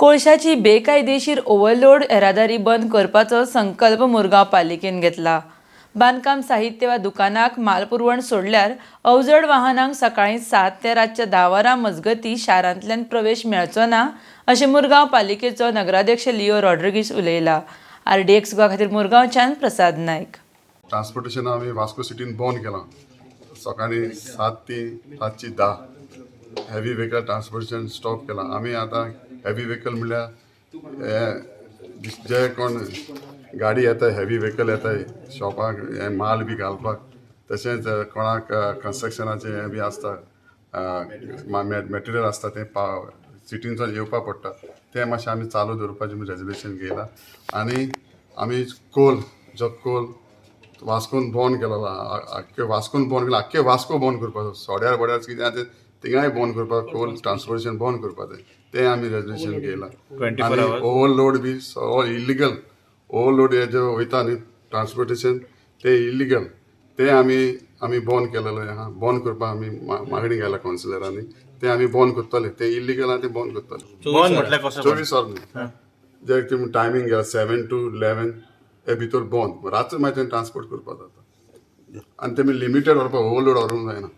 कोळशाची बेकायदेशीर ओव्हरलोड येरादारी बंद करपाचो संकल्प मुरगांव पालिकेन घेतला. बांदकाम साहित्य वा दुकानाक माल पुरवण सोडल्यार अवजड वाहनांक सकाळीं 7 ते रातच्या 10 वरां मजगतीं शारांतल्यान प्रवेश मेळचो ना, अशें मुरगांव पालिकेचो नगराध्यक्ष लिओ रॉड्रिगीस उलयला. आरडीएक्स गोवा खातीर मुरगांवच्यान प्रसाद नायक. ट्रान्सपोर्टेशन आमी वास्को सिटीन बंद केलां. सकाळीं 7 ती रातची 10 हेवी व्हेकल ट्रान्सपोर्टेशन स्टॉप केलां आमी. आतां हेवी व्हेकल म्हणल्यार हे जे कोण गाडी येता, हेवी व्हेकल येता शॉपाक हे माल बी घालपाक, तशेंच कोणाक कन्स्ट्रक्शनाचें हें बी आसता, मटेरियल आसता, तें सिटीनच्यान येवपाक पडटा. तें मातशें आमी चालू दवरपाचें रेजोल्युशन घेयलां. आनी आमी कोल जो कोल वास्कोन बंद केलेलो, आख्खे वास्कोन बंद केला, आख्खे वास्को बंद करपाचो. सड्यार बोड्यार कितें आहा तें थिंगाय बंद करपाक, कोल ट्रान्सपोर्टेशन बंद करपाचें, तें आमी रेजोल्युशन घेयलां. 24 आनी hours. ओवरलोड बी सगळो इलिगल ओवरलोड हे जे वयता न्ही ट्रान्सपोर्टेशन, ते इलिगल, ते आमी बंद केलेले आहा. बंद करपाक आमी मागणी घाल्या कावन्सिलरांनी. ते आमी बंद करतले. ते इलिगल आहा ते बंद करतले. बंद म्हटल्यार कसो? 24 वर न्ही, जे तुमी टायमींग गेला 7 to 11 हे भितर बंद. रातचो मागीर तें ट्रान्सपोर्ट करपाक जाता आनी तेमी लिमिटेड व्हरपाक, ओवरलोड व्हरूंक जायना.